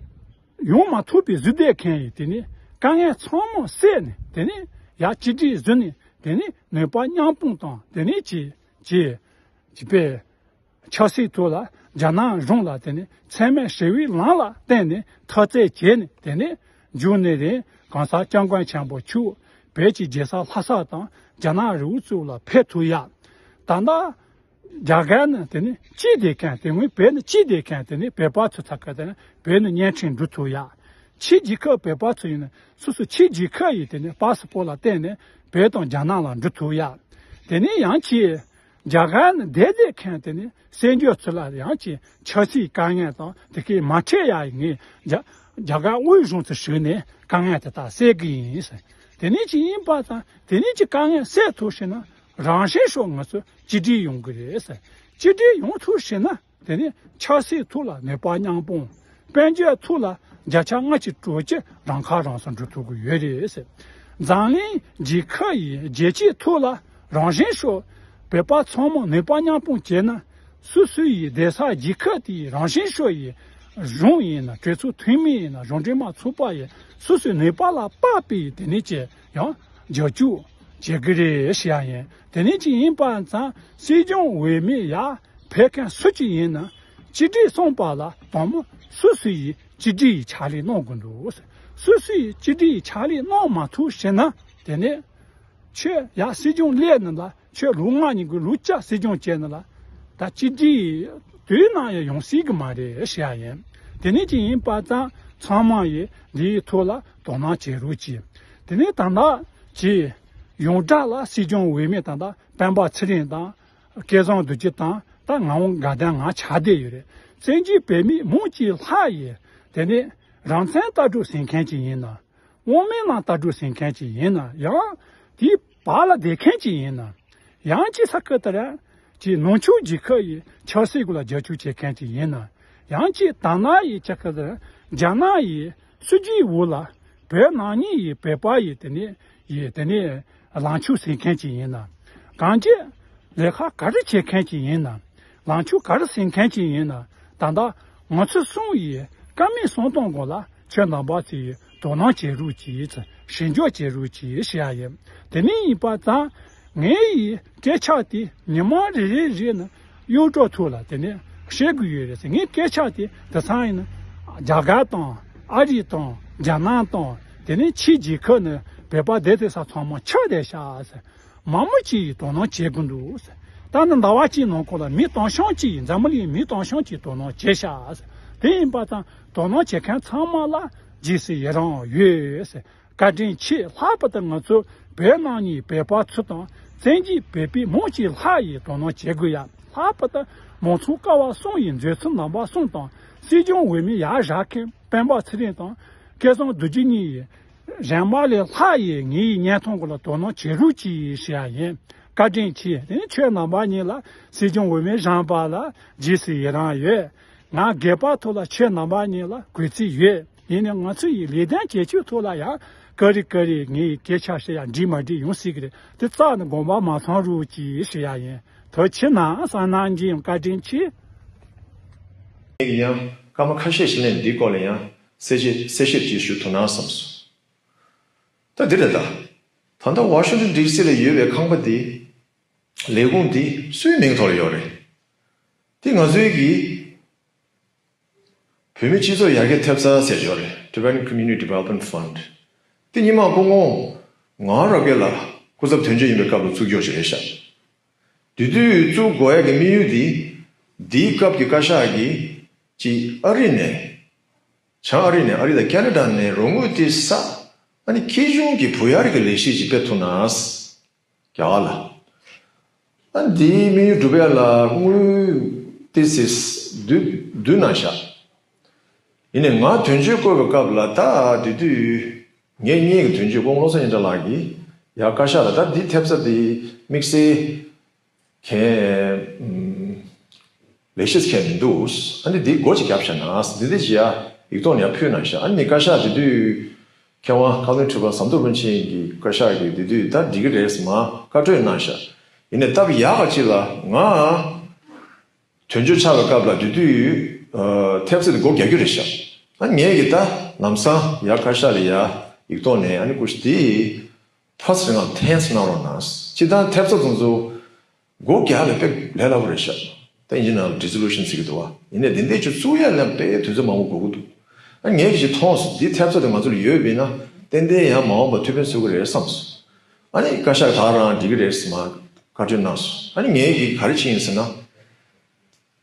ཡོང་མ་ཐུབ་པའི་གཟུར་བསྡད་མཁན་ཡིན་དེ་ནི་དཀའ་ངལ་ཚང་མ་བསལ་ནས་དེ་ནི་ཡ་གཅིག་སྒྲིལ་བཟོས་ནས་དེ་ནི་ནུས་པ་མཉམ་སྤུངས་དང་དེ་ནི་ཅི་ཅི་ཅི་པའི་ཆབ་སྲིད་ཐོག་ལ་རྒྱ་ནག་གཞུང་ལ་དེ་ནི་འཚེ་མེད་ཞི་བའི་ལམ་ལ་བརྟེན་ནས་འཐབ་རྩོད་བྱས་ནས་དེ་ནི་མཇུག་ནས་རེད་གང་ཟག་སྐྱབས་མགོན་ཆེན་པོ་ཁྱོད་བོད་ཀྱི་རྒྱལ་ས་ལྷ་ས་དང་རྒྱ་ནག་རི་བོ་གཙུག་ལ་ཕེབས་ཐུབ་ཡ། ད་ལྟ། རྒྱ་གར་ནི་དེ་ནི་སྤྱི་བདེ་མཁན་དེ་སྔོན་བོད་ནི་སྤྱི་བདེ་མཁན་དེ་ནི་བོད་པ་ཚོ་ཚ་ཁ་དེ་ནི་བོད་ནི་བརྙན་འཕྲིན་འགྲོ་ཐུབ་ཡ། ཕྱི་རྒྱལ་ཁབ་བོད་པ་ཚོ་ཡིན་ན་སོ་སོ་ཕྱི་རྒྱལ་ཁབ་ཡི་དེ་ནི་པ་སི་པོ་ལ་བརྟེན་ནས་བོད་དང་རྒྱ་ནག་ལ་འགྲོ་ཐུབ་ཡ། དེ་ནི་ཡང་ཅི། རྒྱ་གར་ནི་བདེ་བདེ་མཁན་དེ་ནི་གསར་འབྱོར་ཚོ་ལ་ཡང་ཅི་ཆབ་སྲིད་དཀའ་ངལ་དང་དེ་གའི་མ་འཕྲད་ཡ་ཡི་ངས་རྒྱ་རྒྱ་གར་དབུས་གཞུང་ཚོ་ཞུགས་ནས་དཀའ་ངལ་དེ་དག་སེལ་གི་ཡིན་ཟེར། དེ་ནི་ཅི་ཡིན་པ་དང་དེ་ནི་ཅི་དཀའ་ངལ་སེལ་ཐུབ་ཞེ་ན། རང་བཞིན་ཤོག་ང་ཚོ་གཅིག་སྒྲིལ་ཡོང་གི་རེད་ཟེར། གཅིག་སྒྲིལ་ཡོང་ཐུབ་ཞེ་ན་དེ་ནི་ཆབ་སྲིད་ཐོག་ལ་ནུས་པ་མཉམ་སྤུངས། དཔལ་འབྱོར་ཐོག་ལ་བརྒྱ་ཆ་ལྔ་བཅུ་དྲུག་ཅུ་རང་ཁ་རང་གསོ་འགྲོ་ཐུབ་ཀྱི་ཡོད་རེད་ཟེར། འཛམ་གླིང་རྒྱལ་ཁབ་ཡི་རྒྱལ་སྤྱིའི་ཐོག་ལ་རང་བཞིན་ཤོག་བོད་པ་ཚང་མ་ནུས་པ་མཉམ་སྤུངས་བྱས་ན་སོ་སོ་ཡི་བསྡད་ས་རྒྱལ་ཁབ་དེ་ཡི་རང་བཞིན་ཤོག་ཡི་གཞུང་ཡིན་ན་གྲོས་ཚོགས་འཐུས་མི་ཡིན་ན་གཞུང་འབྲེལ་མ་ཚོགས་པ་ཡི་སོ་སོའི་ནུས་པ་ལ་དཔག་པའི་དེ་ནས་ཀྱི་ཡང་རྒྱབ་སྐྱོར་བྱེད་ཀྱི་རེད་ཞེས་ཡ་ཡིན། དེ་ནས་ཅི་ཡིན་པ་ཙང་སྲིད་སྐྱོང་འོས་མི་ཡ་ཕེབས་མཁན་སུ་ཅིག་ཡིན་ན་གཅིག་སྒྲིལ་གསུངས་པ་ལ་དང་མོ་སུ་སུ་ཡིས་གཅིག་སྒྲིལ་ཡི་ཕྱག་ལས་གནང་དགོས་འདུག་སུ་སུ་ཡིས་གཅིག་སྒྲིལ་ཡི་ཕྱག་ལས་གནང་མ་ཐུབ་ཞེ་ན་དེ་ནས་ཁྱོད་ཡ་སྲིད་སྐྱོང་སླེབས་ནི་ལ་ཁྱོད་ལོ་ལྔ་ཉིན་གི་ལོ་བཅུ་སྲིད་སྐྱོང་བྱས་ནི་ལ་ད་གཅིག་སྒྲིལ་ཡི་དུས་ནང་ཡང་ཡོང་སྲིད་གི་མ་རེད་ཞེ་ཡ་ཡིན། དེ་ནས་ཅི་ཡིན་པ་ཙང་ཚང་མ་ཡིས་འདིའི་ཐོག་ལ་དོ་སྣང་བྱེད་རོགས་གྱིས། དེ་ནས་ད་ལྟ་ཅི་ཡོངས་གྲགས་ལ་སྲིད་སྐྱོང་འོས་མི་ད་ལྟ་སྤེན་པ་ཚེ་རིང་དང་། སྐལ་བཟང་རྡོ་རྗེ་དང་ད་ངག་དབང་དགའ་ལྡན་ང་ཆགས་བསྡད་ཡོད་རེད། བཙན་བྱོལ་བོད་མི་མང་ཆེ་ལྷག་ཡིན། དེ་ནས་རང་བཙན་ལྟ་གྲུབ་ཟིན་མཁན་ཅིག་ཡིན་ན། དབང་མེད་ལམ་ལྟ་གྲུབ་ཟིན་མཁན་ཅིག་ཡིན་ན་ཡང་དེའི་བར་ལ་བསྡད་མཁན་ཅིག་ཡིན་ན། ཡང་ཅི་ས་ཁུལ་དེར་ཅིག་ནུབ་ཕྱོགས་རྒྱལ་ཁབ་ཡི་ཆབ་སྲིད་སྐོར་ལ་རྒྱབ་སྐྱོར་བྱེད་མཁན་ཅིག་ཡིན་ན། ཡང་ཅིག་ད་ནང་ཡི་ཆ་ཁུལ་དེར་རྒྱ་ནག་ཡི་སྲིད་ཇུས་འོག་ལ་བོད་ནང་ཉིད་ཡི་བོད་པ་ཡི་དེ་ནས་ཡི་དེ་ནས་ལངས་ཕྱོགས་ཟིན་མཁན་ཅིག་ཡིན་ན། གང་ཅི་ལས་ཀ་ག་རེ་བྱེད་མཁན་ཅིག་ཡིན་ན། ལངས་ཕྱོགས་ག་རེ་ཟིན་མཁན་ཅིག་ཡིན་ན། ད་ལྟ་ང་ཚོ་གསུམ་ཡི་བཀའ་མོལ་གསུང་སྟངས་སྐོར་ལ་ཁྱོད་རྣམ་པ་ཚོས་དོ་སྣང་བྱེད་རོགས་གྱིས། ཞིབ་འཇུག་བྱེད་རོགས་གྱིས་ཞེས་ཡ་ཡིན། དེ་ནས་ཡིན་པ་ཙང་ངའི་ཡི་སྐད་ཆ་དེ་ཉི་མ་རེ་རེ་རེ་ནས་གཡོ་སྒྲོག་ཐོག་ལ་དེ་ནས་བཤད་དགོས་ཡོད་རེད་ཟེར། ངའི་སྐད་ཆ་དེ་དེང་སང་ཡིན་ན་རྒྱ་གར་དང་ཨ་རི་དང་རྒྱ་ནག་དང་དེ་ནས་ཕྱི་རྒྱལ་ཁབ་ནས་བོད་པ་བསྡད་དེ་ས་ཚང་མ་ཆགས་བསྡད་ཤག་ཟེར། མང་མོས་ཅིག་ཡིས་དོ་སྣང་བྱེད་དགོས་འདུག་ཟེར། ད་ནི་ཟླ་བ་གཅིག་ནང་ཁོ་ལ་མི་དང་ཤོང་ཅིག་ཡིས་འཛམ་བུ་གླིང་མི་དང་ཤོང་ཅིག་དོ་སྣང་བྱས་ཤག་ཟེར། དེ་ཡིན་པ་དང་དོ་སྣང་བྱེད་མཁན་ཚང་མ་ལ་རྗེས་སུ་ཡི་རང་ཡོད་ཟེར། བཀའ་དྲིན་ཆེ། ལྷག་པར་དུ་ང་ཚོ་བོད་ནང་ནས་བོད་པ་ཚོ་དང་བཙན་གྱིས་བོད་པའི་མང་ཆེ་ལྷག་ཡིས་དོ་སྣང་བྱེད་དགོས་ཡ། ལྷག་པར་དུ་མང་ཚོགས་ཀ་བ་གསུམ་ཡི་མཛད་ཚུལ་རྣམ་པ་གསུམ་དང་སྲིད་སྐྱོང་འོས་མི་ཡར་བཞེངས་མཁན་སྤེན་པ་ཚེ་རིང་དང་སྐལ་བཟང་རྡོ་རྗེ་གཉིས་ཡི་གཞན་པ་ལས་ལྷག་ཡིས་ངའི་བརྙན་ཐུང་སྐོར་ལ་དོ་སྣང་བྱེད་རོགས་གྱིས་ཞེས་ཡ་ཡིན། བཀའ་དྲིན་ཆེ། དེ་ནི་ཁྱོད་རྣམ་པ་གཉིས་ལ་སྲིད་སྐྱོང་འོས་མི་བཞེངས་པ་ལ་རྗེས་སུ་ཡི་རང་ཡོད། ང་སྒེར་པ་ཐོག་ལ་ཁྱེད་རྣམ་པ་གཉིས་ལ་གུས་བརྩི་ཡོད། ཡིན་ནའི་ང་ཚོ་ཡི་ལས་དོན་བྱེད་ཕྱོགས་ཐོག་ལ་ཡང་ཀ་རི་ཀ་རི་ངའི་སྐད་ཆ་བཤད་ཡ་འགྲིག་མ་འགྲིག་ཡོང་སྲིད་ཀྱི་རེད། དེ་རྩ་ནས་དགོངས་པ་མ་ཚོམ་རོགས་གྱིས་ཞུ་ཡ་ཡིན། ཐུགས་རྗེ་གནང་། བསམ་གནང་གི་ཡིན། བཀའ་དྲིན་ཆེ། ངས་ཡང་སྐར་མ་ཁ་ཤས་ཤིག་ལ་འདིའི་སྐོར་ལ་ཡང་གསལ་བཤད་གསལ་བཤད་ཅིག་ཞུ་ཐུབ་ན་བསམ་སོང་། ད་འདི་རེད་ད། ད་ལྟ་ཝ་ཤིང་ཊོན་ཌི་སི་ལ་ཡོད་པའི་ཁང་པ་འདི། ལས་ཁུངས་འདི་སུའི་མིང་ཐོག་ལ་ཡོད་རེད། འདི་ང་ཚོའི་གི་བོད་མི་སྤྱི་ཚོགས་ཡར་རྒྱས་ཐེབས་རྩ་ཟེར་ཡོད་རེད། Tibetan Community Development Fund། འདི་སྔོན་མ་སྐུ་ངོ་ངག་དབང་རབ་རྒྱས་ལགས་སྐུ་ཚབ་དོན་གཅོད་ཡིན་པའི་སྐབས་ལ་བཙུགས་ཡོད་ཅིག་རེད་ཤག། དེ་དུས་བཙུགས་དགོས་ཡ་གི་དམིགས་ཡུལ་འདི། འདིའི་སྐབས་ཀྱི་བཀའ་ཤག་གིས་ཅིག་ཨ་རི་ནས། བྱང་ཨ་རི་ནས། ཨ་རི་དང་ཁེ་ན་ཌ་ནས་རོགས་དངུལ་དེ་ས། ཨ་ནི་སྐྱིད་གཤོངས་ཀྱི་བུ་གཡར་གྱི་ལས་གཞི་ཅིག་སྤེལ་ཐུབ་ན། རྒྱ་གར་ལ། ཨ་ནི་དེའི་དམིགས་ཡུལ་འགྲུབ་ཡ་ལ་དངུལ་དེ་སིས་བསྡུ་བསྡུ་གནང་ཤག། ཡིན་ནའི་ང་དོན་གཅོད་བསྐོས་པའི་སྐབས་ལ་ད་དེ་དུས་ངའི་གཉེན་གྱི་དོན་གཅོད་སྐུ་ངོ་བློ་བཟང་སྙན་གྲགས་ལགས་ཀྱིས་ཡར་བཀའ་ཤག་ལ་ད་འདི་ཐེབས་རྩ་དེ་དམིགས་བསལ་གལ་ཨུམ་ལས་གཞི་གལ་མི་འདུག། ཨ་ནི་འདི་སྒོ་ཅིག་བརྒྱབ་བཞག་ན་འདི་འདི་ཅི་ཡ་ཡིག་ཐོག་ནས་ཡར་ཕུལ་གནང་ཤག། ཨ་ནི་བཀའ་ཤག་དེ་དུས་མཁས་དབང་བཀའ་བློན་ཁྲི་པ་ཟམ་གདོང་རིན་པོ་ཆེ་གི་བཀའ་ཤག་གིས་དེ་དུས་ད་འགྲིག་གི་རེད་ཟེར་མར་བཀའ་གྲོས་གནང་ཤག། ཡིན་ནའི་སྟབས་ཡག་པ་ཅིག་ལ་ང་དོན་གཅོད་ཆགས་པའི་སྐབས་ལ་དེ་དུས་ཨ་ཐེབས་རྩ་དེ་སྒོ་རྒྱག་རྒྱུ་རེད་ཤག། ཨ་ངས་ཀྱི་ད་ལམ་སང་ཡར་བཀའ་ཤག་ལ་ཡར་ཡིག་ཐོག་ནས་ཨ་ནི་སྐུ་ཞབས་དེ་ཕར་ཚུར་ང་ཐེངས་གནང་རོགས་གནང་། སྤྱིར་བཏང་ཐེབས་རྩ་དེ་ཚོ་སྒོ་རྒྱག་ལ་དཔེ་ལས་སླ་པོ་རེད་ཤག། ད་དབྱིན་ཇི་ནང་ལ་ཌི་སོ་ལུ་ཤན་ཟེར་གྱི་འདུག་བ། ཡིན་ནའི་དེ་འདྲས་ཅིག་བཙུགས་ཡ་ལ་དཔེ་དུས་ཚོད་མང་པོ་འགོར་གྱི་འདུག། ཨ་ངས་ཀྱི་ཅིག་མཐོང་སོང་། འདི་ཐེབས་རྩ་དེ་ང་ཚོ་ལ་ཡོད་པ་ཡིན་ན་ཏན་ཏན་ཡང་མ་འོངས་པ་ཐུགས་ཕན་གསོས་ཀྱི་རེད་བསམ་སོང་། ཨ་ནི་བཀའ་ཤག་ད་རང་འགྲིག་གི་རེད་ཟེར་མར་བཀའ་འཁྲོལ་གནང་སོང་། ཨ་ནི་ངས་ཀྱི་ག་རེ་བྱས་ཡིན་ཟེར་ན།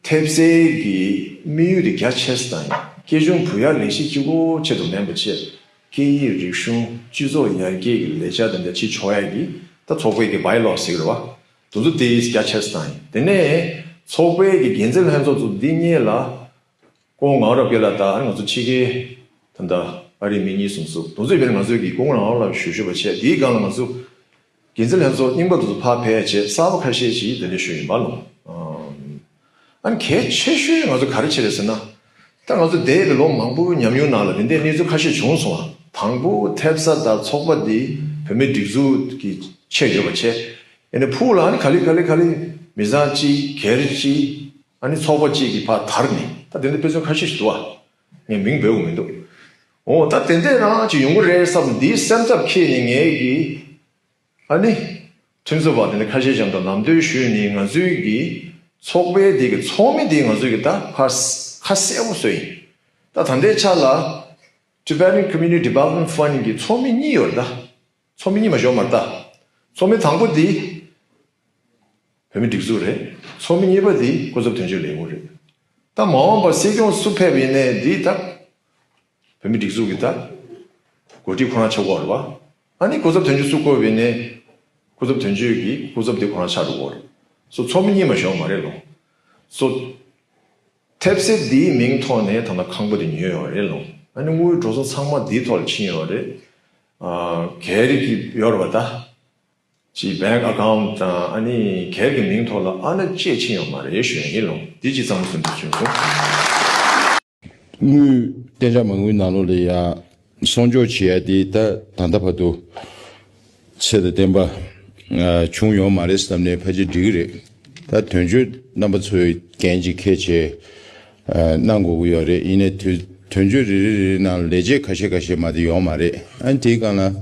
ཐེབས་རྩའི་གི་དམིགས་ཡུལ་དེ་རྒྱ་ཆེ་ས་དང་། སྐྱིད་གཤོངས་བུ་གཡར་ལས་གཞི་གཅིག་པོ་ཆེད་དུ་མིན་པ་བྱས། སྐད་ཡིག་རིག་གཞུང་སྤྱི་ཚོགས་ཡར་རྒྱས་ཀྱི་ལས་འཆར་དེ་འདྲ་བྱེད་ཆོག་ཡ་གི་ད་ཚོགས་པའི་གི་བྷའི་ལོ་ཟེར་གི་རེད་བ། དེ་ཚོ་དེ་རྒྱ་ཆེ་ས་དང་། དེ་ནས་ཚོགས་པའི་གི་འགན་འཛིན་ལྷན་ཚོགས་ཚོ་འདི་གཉིས་ལ་སྐུ་ངོ་ངག་དབང་རབ་རྒྱས་ལགས་དང་ང་ཚོ་ཕྱི་རྒྱལ་ད་ལྟ་ཨ་རིའི་མི་གཉིས་གསུམ་སུ་དེ་ཚོ་ཡིན་པས་ང་ཚོའི་གི་སྐུ་ངོ་ངག་དབང་ལགས་ཞུ་ཞུ་བ་བྱས། དེའི་སྒང་ལ་ང་ཚོ་འགན་འཛིན་ལྷན་ཚོགས་རྙིང་པ་དེ་ཚོ་ཕར་ཕེབས་བྱས་གསར་པ་ཁ་ཤས་ཤིག་དེ་འདྲ་ཞུ་ཡིན་པ་ལོ། ཨ་ནི་གལ་ཆེ་ཤོས་ང་ཚོ་ག་རེ་བྱེད་རེད་ཟེར་ན། ད་ང་ཚོ་འདས་པའི་ལོ་མང་པོའི་ཉམས་མྱོང་ནང་ལ་དེ་འདྲའི་གནས་ཚུལ་ཁ་ཤས་བྱུང་སོང་བ། དང་པོ་ཐེབས་རྩ་དང་ཚོགས་པ་འདི་བོད་མིའི་སྒྲིག་འཛུགས་ཀྱི་ཆེད་ཡོད་པ་བྱས། ཨ་ནི་ཕུགས་ལ་ཨ་ནི་ག་ལེ་ག་ལེ་ག་ལེ་མི་ཚང་གཅིག་སྒེར་གཅིག་ཨ་ནི་ཚོགས་པ་གཅིག་གི་ཕར་དར་ནས་ད་དེ་འདྲ་དཔེ་མཚོན་ཁ་ཤས་ཤིག་འདུག་བ། ངས་མིང་འབོད་དགོས་མི་འདུག། འོ་ད་དེ་འདྲ་རང་ཅིག་ཡོང་གི་རེད་བསམ། འདིའི་སེམས་འཚབ་འཁྱེར་ནས་ངས་ཀྱི་ཨ་ནི་ཁྲིམས་བཟོ་བ་དེ་འདྲ་ཁ་ཤས་ཀྱང་དང་ལམ་སྟོན་ཞུས་ནས་ང་ཚོའི་གི་ཚོགས་པའི་དེ་གི་ཚོགས་མི་དེ་ང་ཚོའི་གི་ད་ཕར་ཁ་གསལ་པོ་བཟོས་ཡིན། ད་ད་ལྟའི་ཆ་ལ་Tibetan Community Development Fund གི་ཚོགས་མི་གཉིས་ཡོད་རེད་ད། ཚོགས་མི་གཉིས་མ་ཞོག་མ་རེད་ད། ཚོགས་མི་དང་པོ་དེ་བོད་མི་སྒྲིག་འཛུགས་རེད། ཚོགས་མི་གཉིས་པ་དེ་སྐུ་ཚབ་དོན་གཅོད་ལས་ཁུངས་རེད། ད་མ་འོངས་པར་སྲིད་སྐྱོང་སུ་ཕེབས་ཡིན་ནའི་འདི་ད་བོད་མི་སྒྲིག་འཛུགས་ཀྱི་ད་འགོ་ཁྲིད་ཁོ་རང་ཆགས་ཀྱི་ཡོད་རེད་བ། ཨ་ནི་སྐུ་ཚབ་དོན་གཅོད་སུ་བསྐོས་པ་ཡིན་ནའི་སྐུ་ཚབ་དོན་གཅོད་ཀྱི་སྐུ་ཚབ་དེ་ཁོ་རང་ཆགས་འགྲོ་གི་ཡོད་རེད། སོ་ཚོགས་མི་གཉིས་མ་ཞོག་མ་རེད་ལོ། སོ་ཐེབས་རྩ་འདིའི་མིང་ཐོག་ནས་ད་ལྟ་ཁང་པ་དེ་ཉོས་ཡོད་རེད་ལོ། ཨ་ནི་དངུལ་འགྲོ་སོང་ཚང་མ་འདིའི་ཐོག་ལ་ཕྱིན་ཡོད་རེད། ཨ་གལ་རིགས་ཀྱི་ཡོད་རེད་བ་ད། ཅིག་bank account དང་ཨ་ནི་སྒེར་གྱི་མིང་ཐོག་ལ་ཨ་ན་ཅེས་ཕྱིན་ཡོད་མ་རེད་ཞུ་ཡ་ཡིན་ལོ། འདི་ཅིག་གཙང་མ་སུན་དུ་བྱུང་སོང་། དངུལ་གཏན་འཇགས་མ་དངུལ་ནང་ལོགས་ལ་ཡ་སྲུང་སྐྱོབ་བྱེད་ཡ་དེ་ད་ད་ལྟ་བར་དུ་ཚད་དང་ལྡན་པ་ཨ་བྱུང་ཡོད་མ་རེད་བསམ་ནས་ཕལ་ཆེར་འགྲིག་གི་རེད། ད་དོན་གཅོད་རྣམ་པ་ཚོས་འགན་ཅིག་འཁྱེར་བྱས། གནང་དགོས་ཀྱི་ཡོད་རེད། ཡིན་ནའི་དུས་དོན་གཅོད་རེ་རེ་རེ་རེ་ནང་ལས་བྱེད་ཁ་ཤས་ཁ་ཤས་མ་གཏོགས་ཡོད་མ་རེད། ཨ་ནི་དེའི་སྒང་ལ་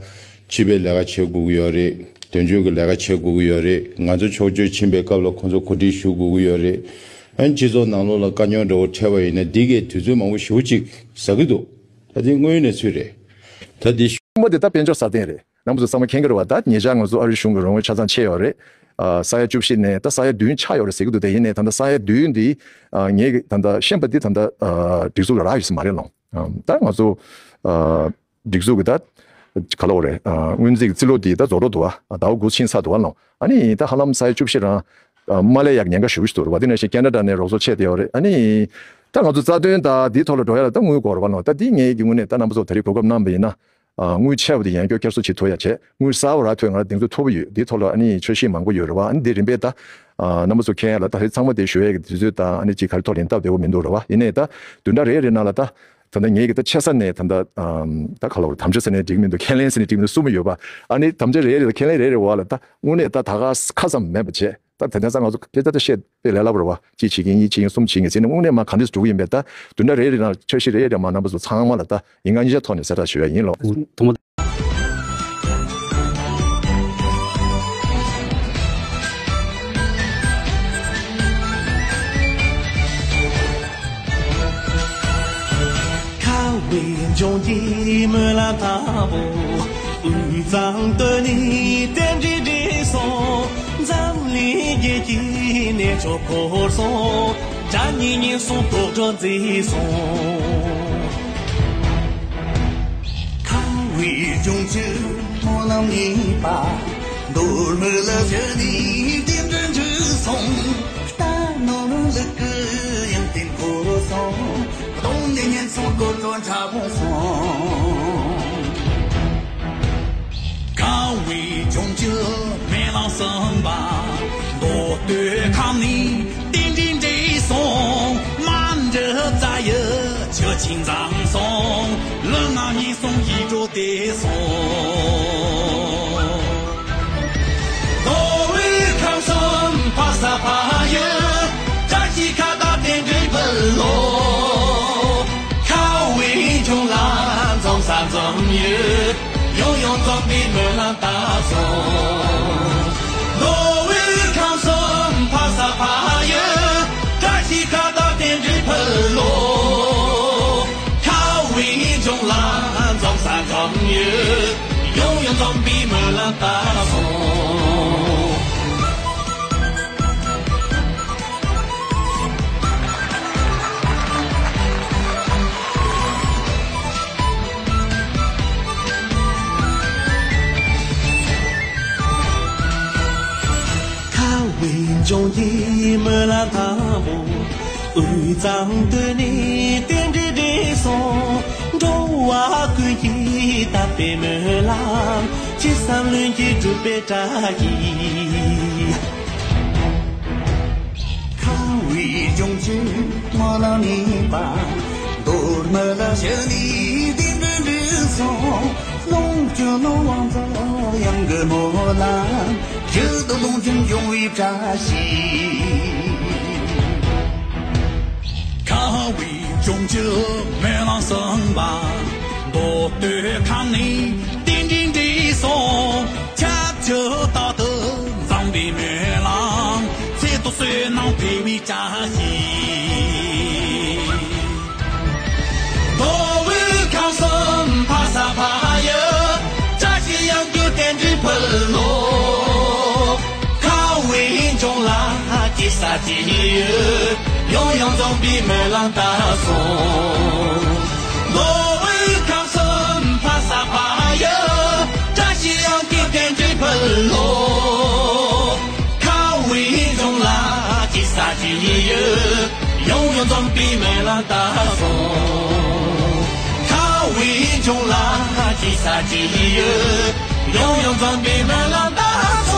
སྤྱི་པའི་ལས་ཀ་བྱེད་དགོས་ཀྱི་ཡོད་རེད། དོན་གཅོད་ཀྱི་ལས་ཀ་བྱེད་དགོས་ཀྱི་ཡོད་རེད། ང་ཚོ་ཕྱོགས་བསྐྱོད་ཕྱིན་པའི་སྐབས་ལ་ཁོང་ཚོ་གོ་སྒྲིག་ཞུ་དགོས་ཀྱི་ཡོད་རེད། ཨ་ནི་སྤྱི་ཚོགས་ནང་ལོགས་ལ་དཀའ་རྙོག་འདྲ་བོ་འཕྲད་པ་ཡིན་ན་འདི་གས་དུས་ཚོད་མང་པོ་ཞེ་པོ་ཅིག་ཟ་གི་འདུག། ད་དེ་དངོས་ཡོད་གནས་ཚུལ་རེད། ད་དེ་ཤུ་མོ་དེ་ད་དཔལ་འབྱོར་སྲ་བརྟན་རེད། རྣམ་པ་ཚོ་ཚང་མ་མཁྱེན་གྱི་རེད་བ། ད་ཉེ་ཆར་ང་ཚོ་ཨ་རི་གཞུང་གི་རོགས་དངུལ་ཆ་ཚང་ཆད་ཡོད་རེད། ཨ་ས་ཡ་བཅུ་བཞི་ནས་ད་ས་ཡ་བདུན་ཆགས་ཡོད་རེད་ཟེར་གྱི་འདུག། དེ་ཡིན་ནའི་ད་ལྟ་ས་ཡ་བདུན་འདི་ཨ་ངས་ད་ལྟ་ཤེས་པ་འདི་ད་ལྟ་ཨ་སྒྲིག་འཛུགས་ལ་རག་ཡོད་ས་མ་རེད་ལོ། ཨ་ད་ང་ཚོ་ཨ་སྒྲིག་འཛུགས་ཀྱི་ད་ག་ལབ་དགོས་རེད། ཨ་སྔོན་རྩིས་ཀྱི་རྩིས་ལོ་འདི་ད་རྫོགས་འགྲོ་འདུག་བ། ཟླ་བ་དགུ་ཕྱིན་ཚར་འདུག་བ་ལོ། ཨ་ནི་ད་ཧ་ལམ་ས་ཡ་བཅུ་བཞི་རང་ཨ་མ་སླེབས་ཡག་ཉེན་ཁ་ཞེ་པོ་ཞིག་འདུག་རེད་བ། དེ་ནང་བཞིན་ཁེ་ན་ཌ་ནས་རོགས་ཚོགས་ཆད་བསྡད་ཡོད་རེད། ཨ་ནི་ད་ང་ཚོ་རྩ་དོན་ད་འདིའི་ཐོག་ལ་འགྲོ་ཡ་ལ་ད་དངུལ་དགོས་རེད་བ་ལོ། ད་འདི་ངས་ཀྱི་ངོས་ནས་ད་རྣམ་པ་ཚོ་ད་རེས་གོ་སྐབས་གནང་བ་ཡིན་ན། ཨ། དངུལ་ཆེ་བ་དེ་ཡང་བསྐྱར་བསྐྱར་གསོ་བྱེད་ཐུབ་ཡ་བྱས། དངུལ་གསར་པ་རག་ཐུབ་ང་ལ་གདེང་ཚོད་མཐོ་པོ་ཡོད། དེའི་ཐོག་ལ་ཨ་ནི་འཆར་གཞི་མང་པོ་ཡོད་རེད་བ། ཨ་ནི་དེ་རིམ་པས་ད། ཨ། རྣམ་པ་ཚོ་མཁྱེན་ཡ་ལ། ད་དེ་ཚང་མ་དེ་ཞུ་ཡ་གི་དུས་ཚོད་དང་ཨ་ནི་ཅིག་ག་རེ་ཐོག་ལེན་སྟབས་བདེ་པོ་མི་འདུག་རེད་བ། ཡིན་ནའི་ད་བདུན་ཕྲག་རེ་རེ་ནང་ལ་ད། ད་ལྟ་ངེད་ཀྱི་ད་ཆེ་ས་ནས་ད་ལྟ། ཨམ། ད་ག་ལ་བར་དམ་བཅའ་ཟེར་ནས་འགྲིག་མི་འདུག་ཁས་ལེན་ཟེར་ནས་འགྲིག་མི་འདུག་གསུམ་ཡོད་པ། ཨ་ནི་དམ་བཅའ་རེ་རེ་དང་ཁས་ལེན་རེ་རེ་བ་ལ་ད་དངོས་གནས་ད་ད་ག་ཁ་ཙམ་མེད་པ་བྱས། ད་ད་ལྟ་ང་ཚོ་དཔེ་ད་ལྟ་བཤད་དཔེ་ལས་སླ་པོ་རེད་བ། གཅིག་བྱེད་ཀྱི་ཡིན། གཉིས་བྱེད་ཀྱི་ཡིན། གསུམ་བྱེད་ཀྱི་ཡིན་ཟེར་ནས་དངོས་གནས་མ་ག་འདྲས་འགྲོ་གི་ཡིན་པས། ད་བདུན་ཕྲག་རེ་རེ་ནང་འཆར་གཞི་རེ་རེ་མ་རྣམ་པ་ཚོ་ཚང་མ་ལ་ད་ཡིན་གང་མིན་གྱི་ཐོག་ནས་གསལ་བསྒྲགས་ཞུ་ཡ་ཡིན་ལོ། ཐོག་མ། ཁ་བའི་ལྗོངས་ཀྱི་སྨོན་ལམ་དང་པོ། དབུས་གཙང་སྟོད་ནས་རྟེན་འབྲེལ་འགྲིག་སོང་། འཛམ་གླིང་རྒྱལ་གྱི་གནས་མཆོག་བོར་སོང་། དགྲ་གཉེན་ཉེན་སོང་། དོག་སྒྲོན་འཛིན་སོང་། ཁ་བའི་ལྗོངས་ཀྱི་སྨོན་ལམ་གཉིས་པ། མདོ་སྨད་ལ་བཞུགས་ནས་རྟེན་འབྲེལ་འགྲིག་སོང་། རྟ་ནོར་ལུག་གི་ཡང་རྟེན་བོར་སོང་། གདོང་ནས་ཉེན་སོང་། དོག་སྒྲོན་དྲག་པོ་སོང་། ཁ་བའི་ལྗོངས་ཀྱི་སྨོན་ལམ་གསུམ་པ། མདོ་སྟོད་ཁམས་ནས་རྟེན་འབྲེལ་འགྲིག་སོང་། མ་འདྲི་རྩ་ཡི་ཆུ་ཆེན་འཛོམས་སོང་། ལུས་ངག་ཉེན་སོང་། ཡིད་འགྲོ་བདེ་སོང་། མདོ་དབུས་ཁམས་གསུམ་ཕ་ས་ཕ་ཡུལ། བཀྲ་ཤིས་ཁ་བཏགས་རྟེན་འབྲེལ་ཕུལ་ལོ། ཁ་བའི་ལྗོངས་ལ་འཛོམས་ས་འཛོམས་ཡུལ། ཡང་ཡང་འཛོམས་པའི་སྨོན་ལམ་བཏབ་སོང་། མདོ་དབུས་ཁམས་གསུམ་ཕ་ས་ཕ་ཡུལ། བཀྲ་ཤིས་ཁ་བཏགས་རྟེན་འབྲེལ་ཕུལ་ལོ། ཁ་བའི་ལྗོངས་ལ་འཛོམས་ས་འཛོམས་ཡུལ། ཡང་ཡང་འཛོམས་པའི་སྨོན་ལམ་བཏབ་སོང་། ཁ་བའི་ལྗོངས་ཀྱི་སྨོན་ལམ་དང་པོ། དབུས་གཙང་སྟོད་ནས་རྟེན་འབྲེལ་འགྲིག་སོང་། འགྲོ་བ་ཀུན་གྱི་དམ་པའི་སྨོན་ལམ། ཅི་བསམ་ལྷུན་གྱིས་འགྲུབ་པའི་བཀྲ་ཤིས། ཁ་བའི་ལྗོངས་ཀྱི་སྨོན་ལམ་གཉིས་པ། མདོ་སྨད་ལ་བཞུགས་ནས་རྟེན་འབྲེལ་འགྲིག་སོང་། ལོངས་སྤྱོད་ནོར་དབང་འཛོམས་གཡང་གི་སྨོན་ལམ། ཡིད་དུ་ལོངས་སྤྱོད་འབྱུང་བའི་བཀྲ་ཤིས། ཁ་བའི་ལྗོངས་ཀྱི་སྨོན་ལམ་གསུམ་པ། མདོ་སྟོད་ཁམས་ནས་རྟེན་འབྲེལ་འགྲིག་སོང་། ཁྱབ་བསྒྲགས་རྟག་ཏུ་འཛོམས་པའི་སྨོན་ལམ། ཚེ་ཐུགས་བསོད་ནམས་འཕེལ་བའི་བཀྲ་ཤིས། མདོ་དབུས་ཁམས་གསུམ་ཕ་ས་ཕ་ཡུལ། བཀྲ་ཤིས་གཡང་རྒྱུད་རྟེན་འབྲེལ་ཕུལ་ལོ། ཁ་བའི་ལྗོངས་ལ་སྐྱེ་ས་སྐྱེ་ཡུལ། ཡང་ཡང་འཛོམས་པའི་སྨོན་ལམ་བཏབ་སོང་། མདོ་དབུས་ཁམས་གསུམ་ཕ་ས་ཕ་ཡུལ། བཀྲ་ཤིས་གཡང་རྒྱུད་རྟེན་འབྲེལ་ཕུལ་ལོ། ཁ་བའི་ལྗོངས་ལ་སྐྱེ་ས་སྐྱེ་ཡུལ། ཡང་ཡང་འཛོམས་པའི་སྨོན་ལམ་བཏབ་སོང་། ཁ་བའི་ལྗོངས་ལ་སྐྱེ་ས་སྐྱེ་ཡུལ། ཡང་ཡང་འཛོམས་པའི་སྨོན་ལམ་བཏབ་སོང་།